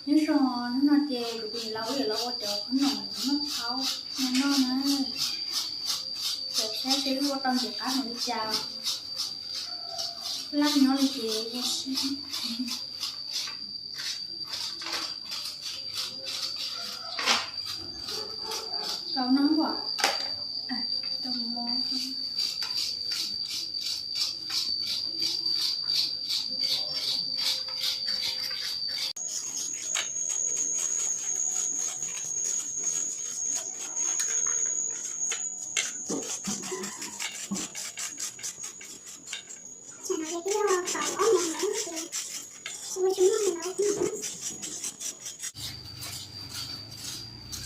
Nyob zoo, hnub no ces kuv tus niam laus wb yuav los ua cov khoom noj qhaub no noj na. Cov saib seb wb ua tau ntxim qab npaum li cas. Laj nyob li ces ua si. Tau no as, tau mo.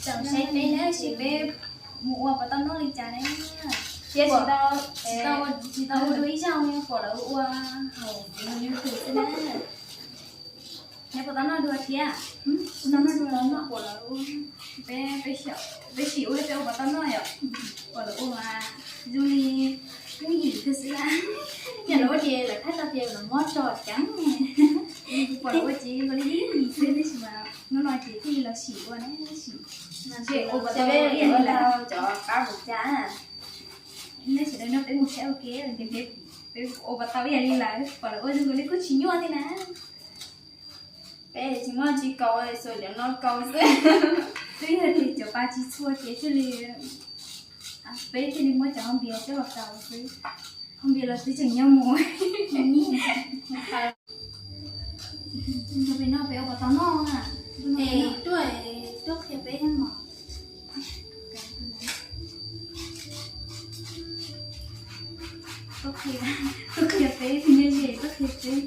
Tam sim no peb na, seb peb mus ua puas tau noj li cas ne. Thiab tsis tau, tsis tau ua dua ib zaug ne, pom lawv ua hauv YouTube xwb na. Neb puas tau noj dua thiab? Tsis tau noj dua, pom lawv ua. Peb, peb sim ua peb ua puas tau noj yom. Pom lawv ua mas zoo li yooj yim kawg xwb na. Yog lawv ua ces lawv thaij tau ces lawv muab tso ceev. Pom lawv ua ces ua li yooj yim xwb, tab sis mas hnub no ces thiaj li los sim ua na, sim. Ces ua puas tau ib yam li lawv cov qab puas cas. Tab sis no peb mus saib ua ke ces peb ua puas tau ib yam li lawv, pom lawv ua zoo li kuj tsis nyuaj thiab na. Peb tsis muaj tsis kaus, xuas cov no kaus xwb. Twb yog tias cov pa tsis txhua ces thiaj li, peb thiaj li muab cov hauv npias coj los kaus xwb. Hauv npias los twb tseem nyob mus. Peb no peb ua puas tau noj na. Tuaj, tuaj qhia peb mos. Tuaj qhia, tuaj qhia peb, nej tuaj qhia peb.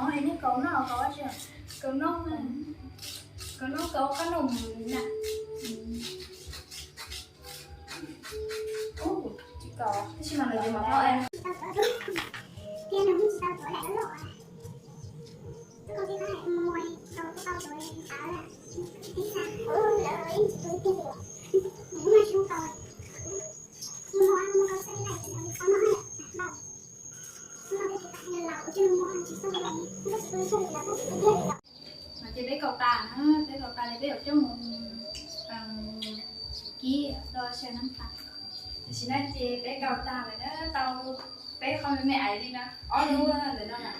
Ov, nej kaus noj, kaus noj, kaus noj, kaus qab noj mus na. Tab sis mas lawv yuav mov tau. No ces peb kaus tas na, peb kaus tas ces peb yuav coj mus kib do sawv nab tas. Tam sim no ces peb kaus tas lawm na, tau peb qho me me ais li no, ob lub lawm no na.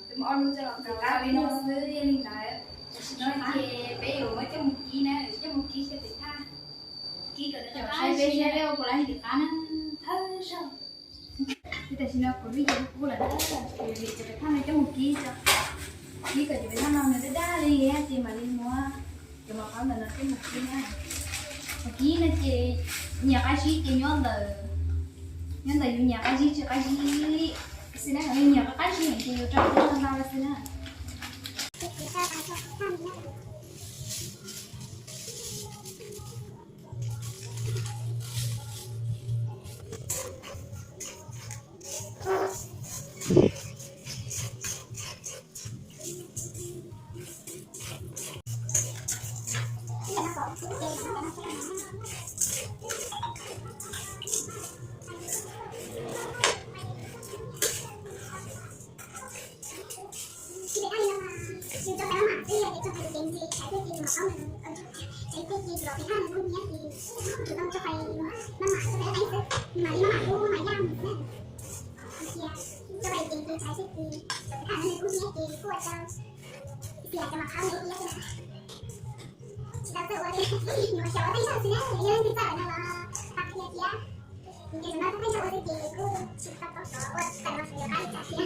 Peb muab ob lub coj los kaus qab li no xwb li ntawd. Tam sim no ces peb yuav muab coj mus kib na, coj mus kib xyaw pem thaj, kib kom qab, peb saib peb ua puas laib tim qab na. Thawj zaug. Tam sim no kuv lub yeej kub lawm na, kuv yuav vim cov pem thaj no coj mus kib tso, kib kom cov pem thaj no nws daj daj li ces mam li muab cov mos qhaub ntawm no coj mus kib na. Mus kib no ces nyias qab zib ces nyob ntawm, nyob ntawm yus nyias qab zib tsis qab zib xwb na, yog nyias qab zib ces yus rau ntau ntau xwb na. Tsis tau txawj ua li, yuav xyaum ua tej zaug xwb na, yog leej twg txawj lawm no los pab qhia thiab. Ces tam no peb txawj ua xwb ces kuj tsis tau paub xyov ua tawm los xyov yuav qab li cas thiab.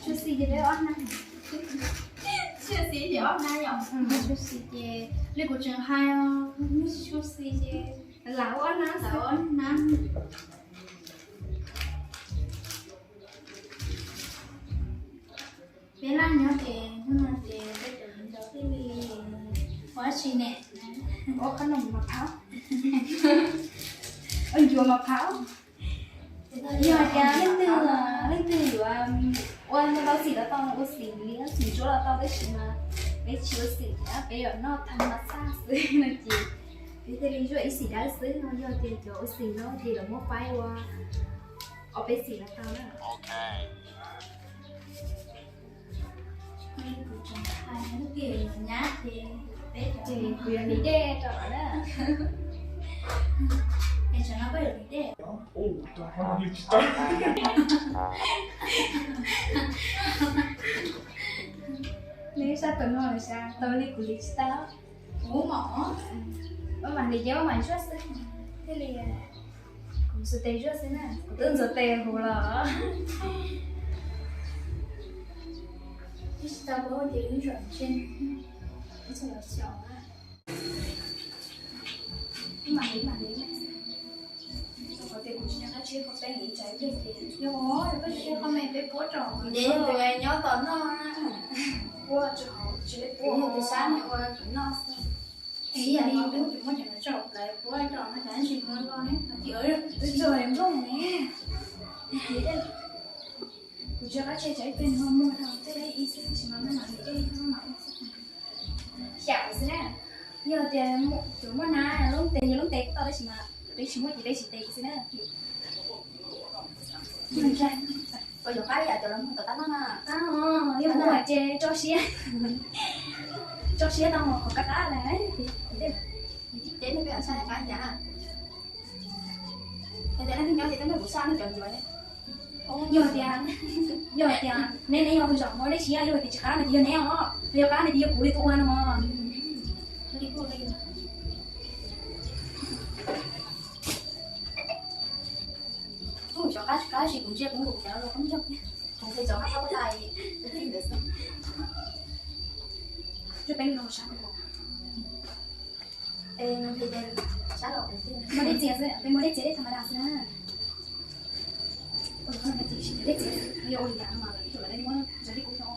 Tsis tshua xis ces peb ob hnab. Tsis tshua xis ces ob hnab yom. Tsis tshua xis ces li kuv tseem hais, tsis tshua xis ces lam ua ob hnab, lam ua ob hnab. Peb laj nyob ces hnub no ces peb cov viv ncaus thiaj li ua dab tsi ne? Ua qhob noom mas phauj, ua ncuav mas phauj. Yog tias leej twg, leej twg yuav ua ntau xim los tau, ua xim li xim ntsuab los tau, tab sis mas peb tsis ua xim, peb yuav noj tham mas xaj xwb no ces peb thiaj li zuaj ib xim dawb xwb no. Yog tias cov ua xim no ces lawv muab faib ua ob peb xim los tau na. Kuv tseem hais lub kej nyab ces peb ces kuv yuav hliv dej rau na. Es tsam no koj yuav hliv dej. Neb sab tau no lawm sas tau li kuv hliv tsis tau. Ub, mam hliv ces ua mam ntsuab xwb thiaj li. Kuv ntxuav tes zuaj xwb na, kuv twb ntxuav tes huv los. Ib tsis tau paub tias ib zaug ntshe ib txhia los xyaum na. Ib mam li, ib mam li. Qhov tias kuv tsis nco qab tseb qhov peb nqis tsam ib pliag ces yog, yog koj tseb qhov me peb puab rau ntev tus nyob tom noj na. Puab tsis hauv tsis peb puab tus sab ua noj xwb. Es ib yam li peb kuj muab cov no tso plawv puab rau no cas tsis muab los ne, twb tsuag nplooj ne. Kuv tsis nco qab tseb tsam ib pliag nws ho muag rau tej ib xwb tab sis mas maj mam li dej maj mam ua xwb. Xyaum xwb na. Yog tias cov muaj nab lub ntev, yog lub ntev kuj tau tab sis mas peb tsis muaj ces peb tsis ntev xwb na. Ua yog qab ib yam cov los muag tom qab no na. Qab no, yog muag ces tso siab, tso siab tau qhov qab qab na. Ces peb saib qab cas. Yog tias leej twg nyob ces tuaj nrog kuv saj nrog cov ncuav. Yog tias, yog tias neb, neb yog zaum no neb siab, yog tias tsis qab no ces yog neb os, yog qab no ces yog kuv li tus ua no mog. Kuv cov qab tsis qab sis kuv ntsia kuv nkaus kuv cov los qab ncaug thiab. Muaj dej txias xwb, peb muaj dej txias dej tham ma das xwb na. Ua li cas no mas ib tug lawv muab zog dej kub no.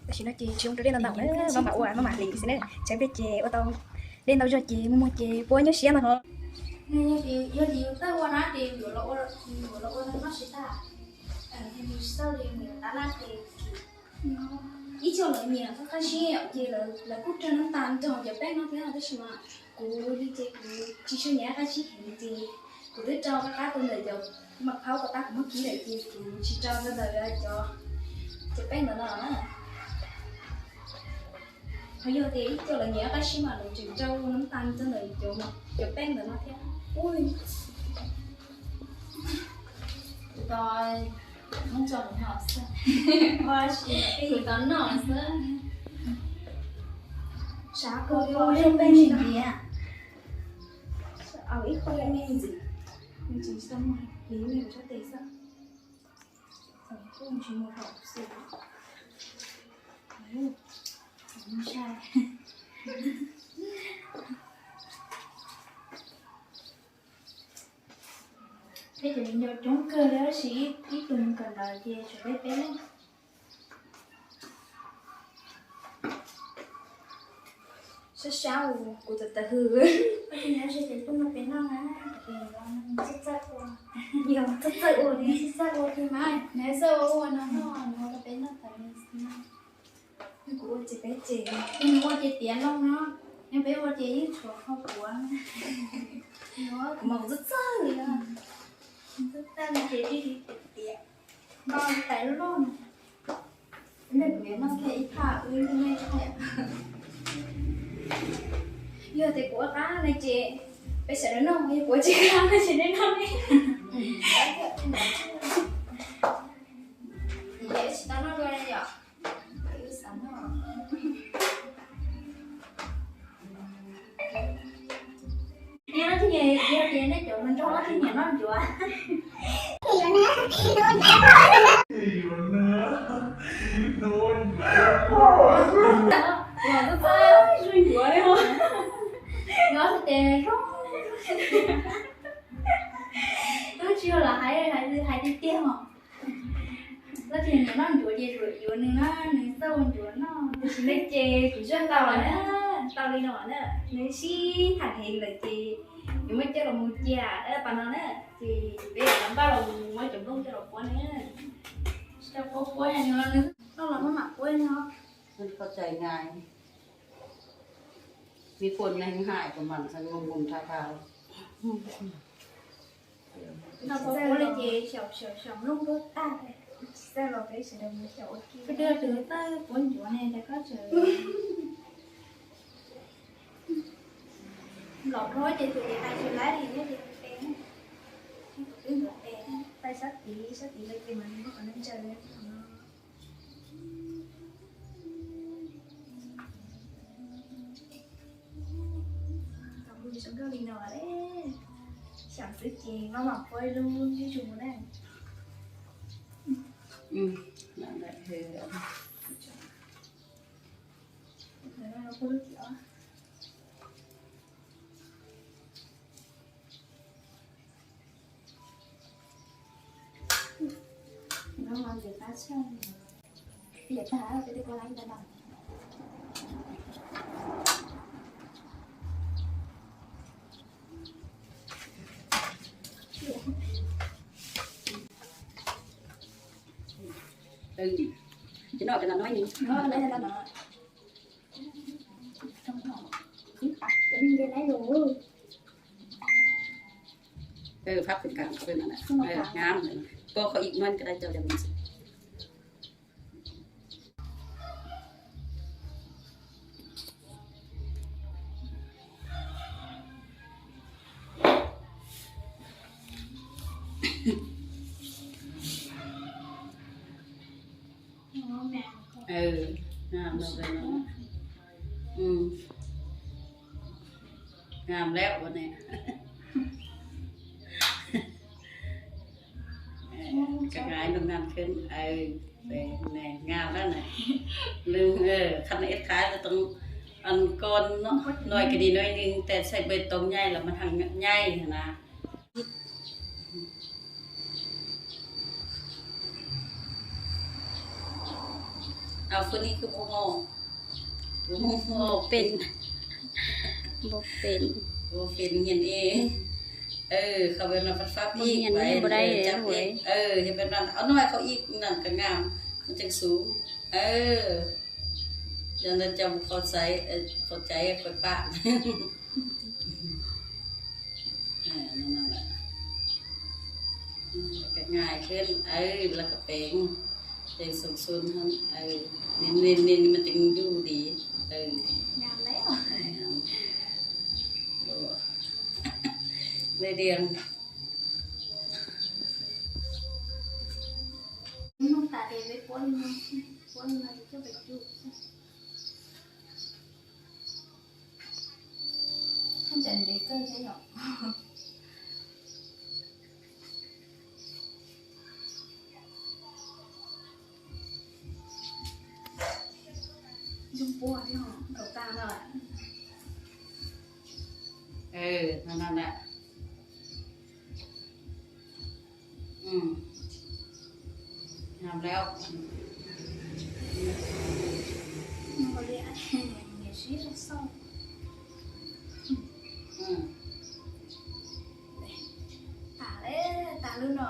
Tam sim no ces tsis ua rau dej ntau ntau, maj mam ua maj mam hliv xwb na. Tsam peb ces ua tau dej ntau zog ces muag muag ces puab nyuaj siab ntau hov. Yog ces yus txawj ua na ces yuav los ua, yuav los ua noj siv tag. Txawj li tab laj ces ib co lawv nyiam qab qab zib ces lawv kuj rau nab tas nrog cov peeb no thiab, tab sis mas kuv li ces kuv tsis tshua nyiam qab zib heev ces kuv twb rau qab qab rau ntawm cov maj phaub kom tab kuv muab kib lawm ces kuv tsis rau rau ntawm cov, cov peeb ntawd no na. Ho yog tias ib co lawv nyiam qab zib mas lawv tseem rau nab tas rau ntawm cov, cov peeb ntawd no thiab. Ua, Hmoob tso mus noj xwb. Ua si, peb yus tau noj xwb. Sav kawg li, ua ib qho me ntxiv, nws tseem tsis tau muag li, me kuv sab tes xwb. Tsis muag hauv xwb. Sai. Peb cov viv ncaus coob kawg li tab sis ib tug mus kawm ntawv ces tshuav peb peb leej. Sab sab kuv txawm tawm hws. Ua li no ces tuaj nrog peb noj na, txawj txawj ua. Yog txawj txawj ua li, txawj ua li mas nws txawj ua ua no noj, nws ua rau peb noj tas li. Kuv ua ces peb ces, yog nws ua ces tiav loo no, yog peb ua ces yeej tshuav qhov kuav. Kuv mas kuv txawj txawj li, txawj txawj li ces tiav tiav, npau li tais loj loj no. Nej kuv yuav noj kiag ib phaj wb nej thiab. Yog tias kuv ua qab no ces peb sawv daws noj, yog kuv ua tsis qab no ces nej noj nej. Tsis tau noj dua li yom. Nyob no thiaj yog tias nej cov hluas nraug no thiaj nyiam noj ncuav. Los txog txog zoo ncuav li os. Nyob txog ces zoo. Twb tsis yog lam hais, hais tiag tiag os. Tab sis nyiam noj ncuav ces yuav nws na, nws txawj ua ncuav noj. Tiam sis nej ces kuv zaj tau na, tau li no na, nws sib tham heev lawm ces yuav muab coj los mus cia pas no na, ces peb yuav npaj los muab cov nplooj coj los puab na. Tsis tau puab puab nws, noj los maj mam puab no. Koj cai ngai, mi puas neeg hais kuv mam nqus nqus tha tha. Tsis txawj li ces xyaum xyaum xyaum nplooj tuaj tag, tsis txawj los peb sawv daws mus xyaum ua ke. Koj twb txawj puab ncuav ne, cas koj tseem nplaum dhau ces tus ces hais tsis laib li, nyob ces tes, twb ncuav tes, tais sab tid sab tid lawm ces mas nws muab qhov no ntsaws li no. Tau mus zoo nkauj li no, xyaum xwb ces maj mam puab ib lub ib tsu mus na. Ces noj cov no no. Phab kws kam, ngab, pog qhov ib muab koj dai coj cov. งามแล้ววันนี้ Cov nais noj naj khwb, naj noj naj, lwm qhov ib qhov too, koj noj kadi noj ib nws tes xaim npe too nyaij los mas heev nyaij na. Au, phwb ni kuj mus, kuj mus, ua pem nyias ib, qhov peb no fab fab ib, yog peb no au noj qhov ib nws ka ngam, nws tseem xub. Yog ntawd coj mus qhov txais, qhov txais qhov pam. Ka nais khwb, los ka pem, pem xoo xoo, nim mas teev yus li. Li dias. Tas, tas lub no,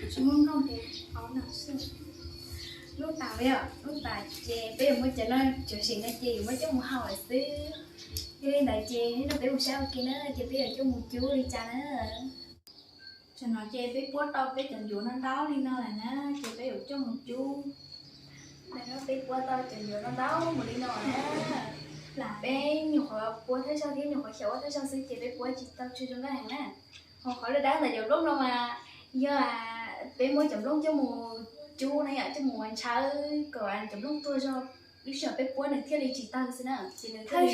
tsis muaj nkauj ces, lub tas li, lub tas ces peb yuav muab cov no tsuav seem no ces yuav muab coj mus hau lawm xwb. Yog li ntawd ces no peb mus saib ua ke na, ces peb yuav coj mus cub li cas na. Tam no ces peb puab tau peb cov ncuav no ntau li no lawm na, ces peb yuav coj mus cub. Peb puab tau cov ncuav no ntau mus li no na, peb nyuam qhuav puab thawj zaug thiab nyuam qhuav xyaum ua thawj zaug xwb ces peb puab tsis tau tshwm zoo nkauj heev na. Ho qhov dawb dawb ntawm cov nplooj no mas yog peb muab cov nplooj coj mus cub na yom, coj mus ua ntshawv kom cov nplooj tuag zog, lub sij hawm peb puab nws thiaj li tsis tawg xwb na, ces nws thiaj li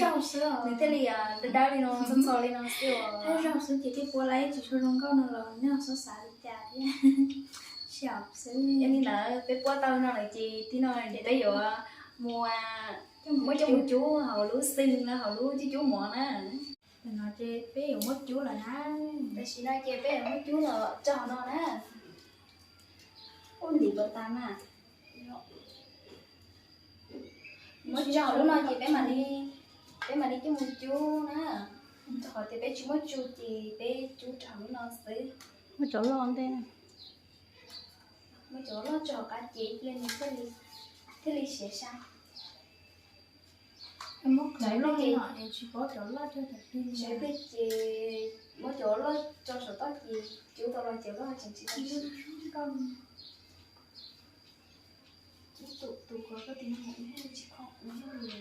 dawb dawb li no, txho txho li no xwb. Thawj zaug xwb ces thiaj puab laib tsis tshua zoo nkauj no los nyob xob xav li cas thiab. Yog li ntawd peb puab tau no lawm ces tib no peb yuav mus, muab coj mus cub hauv lub xwb los hauv lub cub cub mov na. Tam no ces peb yuav muab cub lawm na. Tam sim no ces peb yuav muab cub los tso hauv no na. Ua ntim pov tas na. Muab tso hauv lub no ces peb mam li, peb mam li coj mus cub na. Rau qhov tias peb tsis muaj tsu ces peb cub rau hauv lub no xwb. Muab cov loj ntej, muab cov loj tso hauv qab ces nws thiaj li siav sab. Muab cov loj, tsis paub cov loj cog cov twg, ces muab cov loj tso saum toj ces cub tau los cov loj tseem tsis tau siav. Tus, tus kuv koj tus no tsis khoom ua li.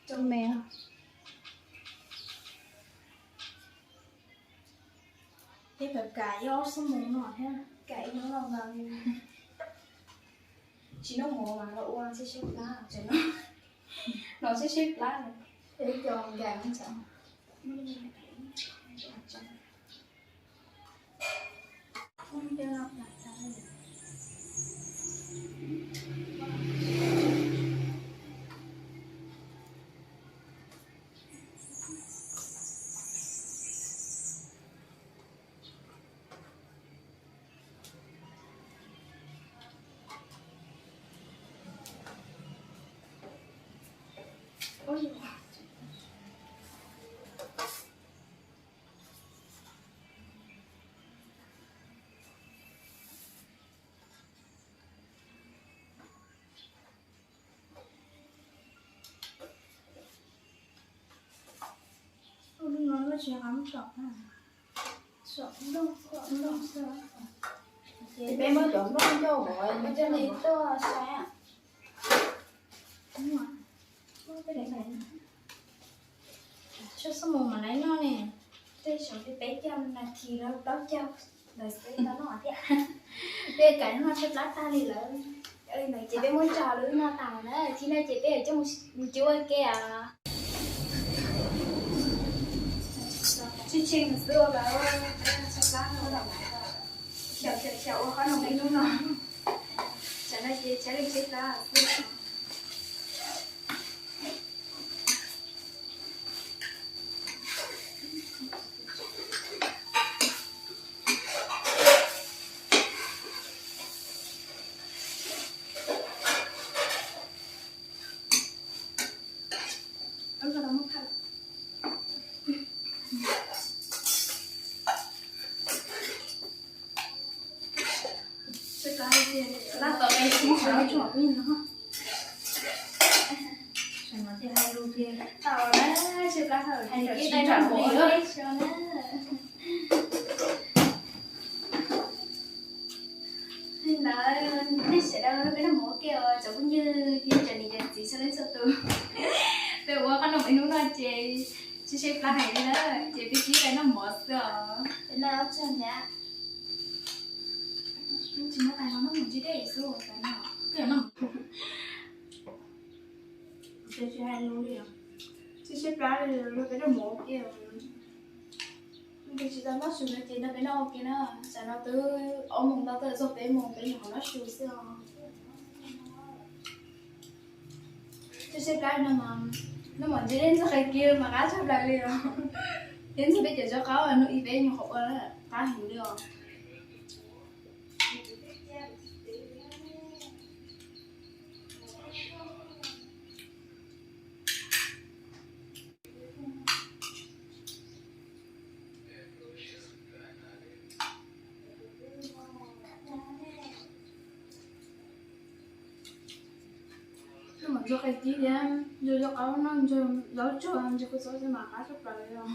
Rau me, peb kam kam ib ob xuab moos no thiab, kam ib hnub no mas tsis noj mov mas los ua sib sib plab, no sib sib plab, peb cov nkag no tsam. Ua lub no loj tsis qab tom na. Ces peb muab cov nplooj ncauj uas muab coj li tuaj saib. Tshuav xuab moos mam li noj ne. Tej zaum li peb caug nas this los plaub caug lawm xwb tau noj thiab. Peb kam noj tshaib plab tag li lawm. Ces peb muab tso lub no tas na, thib no ces peb yuav coj mus cuab ua ke os. Tseg tseg mus xwb ua xyov xyov ua qhob noom ib hnub no, tsam no ces tshaib li tshaib plab xwb. Ntawd nej sawv daws peb noj mov ua ke os cov phooj ywg thiab cov niam cov txiv txhua leej txhua tus. Peb ua qhob noom ib hnub no ces tshaib tshaib plab heev li na, ces peb cia li noj mov xwb os. Peb noj ob tsuag thiab. Tsis muaj tais los noj mov ntsib dej xwb os. Peb noj mov, peb tsis hais lus li os. Tshaib tshaib plab li, peb noj mov ua ke. Peb tsis tau noj su no ces nrog peb noj ua ke na. Tsam no twb ob moos ntau, twb txog peb moos peb nyuam qhuav noj su xwb os. Tshaib tshaib plab no, noj mov ntsib dej ntxhua qhais kiag mas qab tshaj plaws li os. Thiab ntxhua peb cov zaub qaub no ib peb nyuam qhuav ua qab heev li os. Noj mov ntxhua qhais kiag thiab ntxhua zaub qaub no, ntxhua zaub tsuag, ntxhua kua txob xwb mas qab tshaj plaws li os.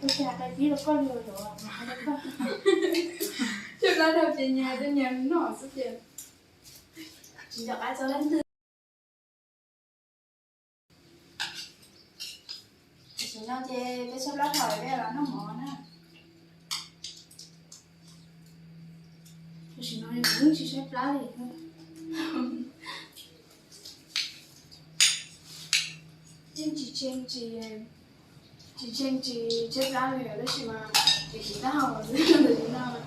Tab sis hais qhia tib rau koj li os, tshaib plab dhau ces nyias hais rau nyias noj xwb ces tsis nco qab txog leej twg. Tam sim no ces peb tshaib plab dhau peb los noj mov na. Tam sim no yeej tsis tshaib plab li. Yeej tsis, tsis tsheej tsis tshaib plab li tab sis mas tsis siv taub hau xwb ntawm no.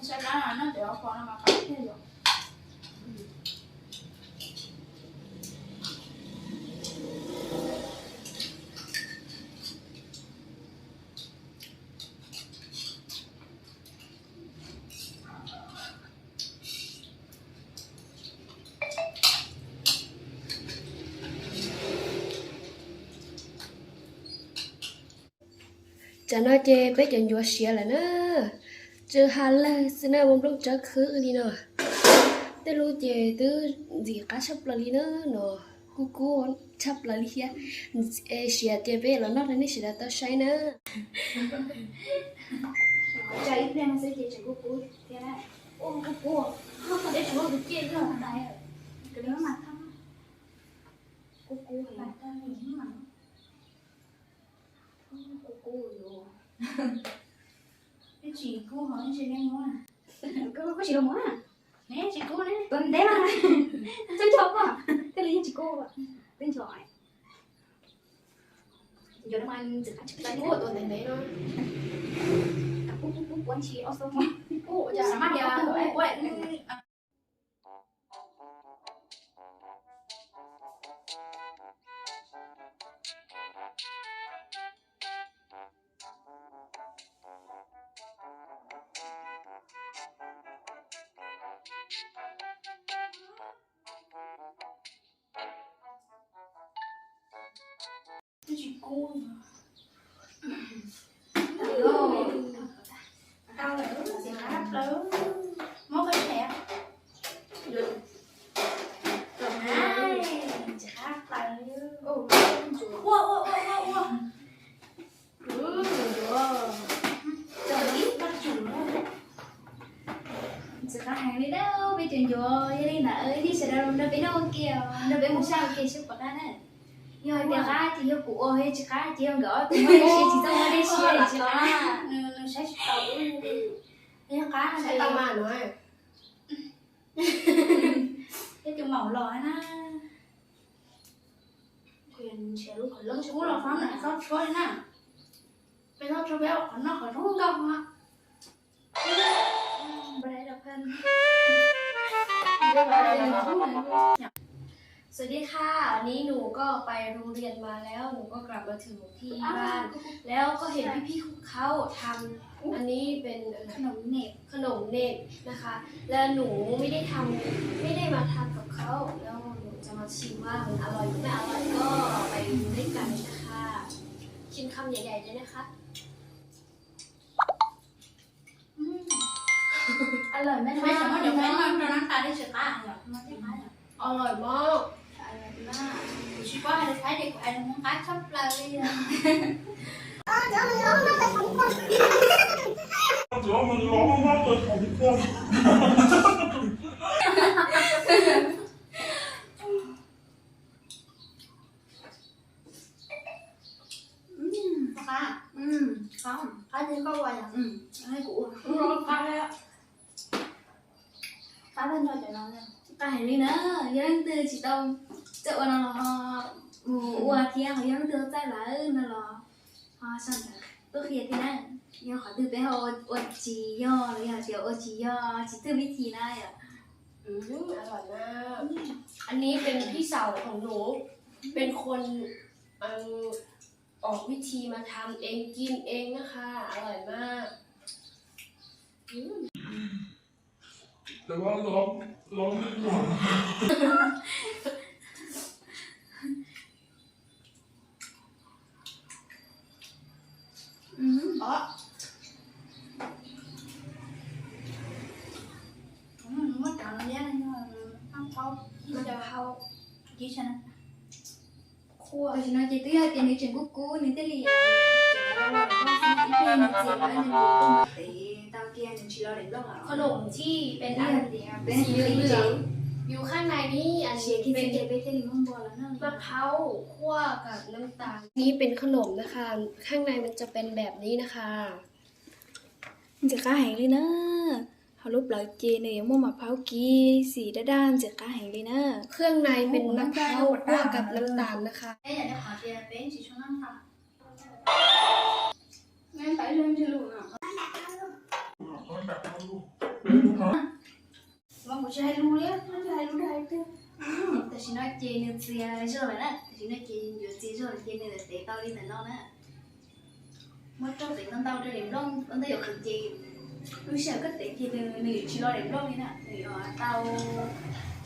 Tshaib plab no noj cov qos no mas qab tiag yom. Tsam no ces peb cov ncuav siav lawm na. Tsw ha lawg xwb na, ua nplooj tsawb khwb li no. Tej lub ces twb ntxim qab tshaj plaws li na no, kub kub tshaj plaws li thiab. Siav ces peb los noj rau nej sawv daws tau saib na. Tsa ib pliag no xwb ces tseem kub kub thiab na. Ua kub kub, dej tsis muaj kwv ciaj li os. Kub kub, kub kub. Twb tsis kub ho ntshe nej muab. Koj tsis los muab. Neb tsis kub ne, tus ntev mas. Txob ncho koj, tej li yeej tsis kub. Twb ncho. Nco no mas txwm qab tsis kub tus ntev ntev no. Kub kub kub kub ntshis ob xub. Kub ua cas mas yog kub kub. Twb tsis kub. Tau lawm, txiv qab plaws. Muab koj tshem. Txiv qab plaws. Ua ua ua ua ua. Txiv qab heev li na, peb cov ncuav. Yog li ntawd nej sawv daws nrog peb noj ua ke, nrog peb mus saib ua ke seb puas qab na. Yog hais tias qab ces yog kuv ua, yog tsis qab ces yog nkawd ob tug muaj dej siab tsis txawj muaj dej siab li tsis qab. Nws saib tsis tau. Yog qab saib tau mas no. Peb tus maum los na. Kub los xob na, xob tshuab li na. Peb xob tshuab peb ua qhov noj qhov zoo nkauj.สวัสดีค่ะ วันนี้หนูก็ไปโรงเรียนมาแล้ว หนูก็กลับมาถึงที่บ้าน แล้วก็เห็นพี่ๆเขาทำ อันนี้เป็นอะไร ขนมเหน็บ ขนมเหน็บนะคะ แล้วหนูไม่ได้ทำ ไม่ได้มาทำกับเขา แล้วหนูจะมาชิมว่ามันอร่อยหรือไม่อร่อย ก็ไปดูด้วยกันนะคะ ชิมคำใหญ่ๆเลยนะคะ Ua lawm, peb xav muab cov peb noj rau nab tas dej tsis qab yom, no tej qab yom. Ua lawm mas. Kuv tsis paub hais lus Thaib ces kuv hais lus Hmoob qab tshaj plaws li. Qab, qab, qab ces koj ua yom, kuv ua. Qab tag nrho cov no, qab heev li na. Yog leej twg tsis tau txawj ua no los ho mus ua thiab, ho yog leej twg txawj lawm no los ho sau ntawv tuaj qhia thiab na. Yog qhov twg peb ho ua tsis yog los yog tias ua tsis yog tsis thwj vib thi na yom. อันนี้เป็นพี่สาวของหนู เป็นคน เอา ออกวิธีมาทำเองกินเองนะคะ อร่อยมาก แต่ว่าร้องร้องนิดหน่อย Muab cov no liab, maj phaub, maj phaub, tam sim no ces twb yog tias nws tseem kub kub nws thiaj li, ib pliag nws txias lawm nws kuj muab tev tau kiag nws tsis lo daim nplooj lawm. ขนมที่เป็นอันสีเหลืองๆ อยู่ข้างในนี้ อันนี้เป็นมะพร้าวคั่วกับน้ำตาล นี่เป็นขนมนะคะ ข้างในมันจะเป็นแบบนี้นะคะ Ntxim qab heev li na. Hauv lub plawv ces nws yuav muaj mas phaub kiv xim daj daj ntxim qab heev li na. เครื่องในเป็นมะพร้าวคั่วกับน้ำตาลนะคะ Tam sim no ces nws txias zog lawm na, tam sim no ces yuav txias zog lawm ces nws tev tau li ntawm no na. Muab rau tev ntau ntau rau daim nplooj ua ntej yuav qhwv ces lub sij hawm koj tev ces nws yuav tsis lo daim nplooj li na, nws yuav tau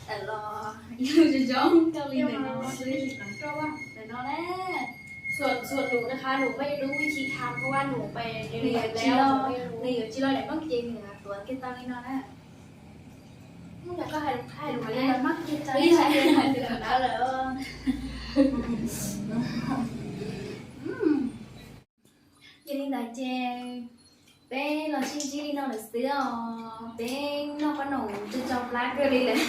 tawm los ib lub zoo zoo kawg li ntawm no xwb. Ntawm no na. ส่วนส่วนหนูนะคะ หนูไม่รู้วิธีทำ เพราะว่าหนูไปเรียนแล้ว nws yuav tsis lo daim nplooj ces nws tuav kiag tau li no na. Mus, koj hais lus Thaib, hais lus Thaib lawm. Yog li ntawd ces peb los sib ntsib li no lawm xwb os. Peb noj qab noom tsau tsau plab kawg li lawm.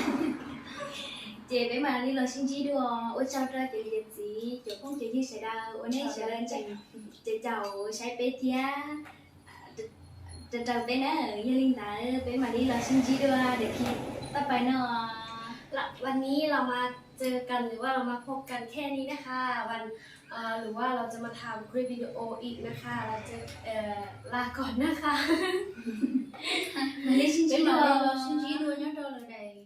Ces peb mam li los sib ntsib dua. Ua tsaug rau cov niam cov txiv, cov phooj cov ywg sawv daws uas nej sawv daws caum saib peb thiab raws raws peb na. Yog li ntawd peb mam li los sib ntsib dua daim clip toj pais no. วันนี้เรามาเจอกัน หรือว่าเรามาพบกันแค่นี้นะคะ วัน เอ่อ หรือว่าเราจะมาทำคลิปวิดีโออีกนะคะ เราจะ เอ่อ ลาก่อนนะคะ Mam li sib ntsib dua, los sib ntsib dua nyob rau lwm daim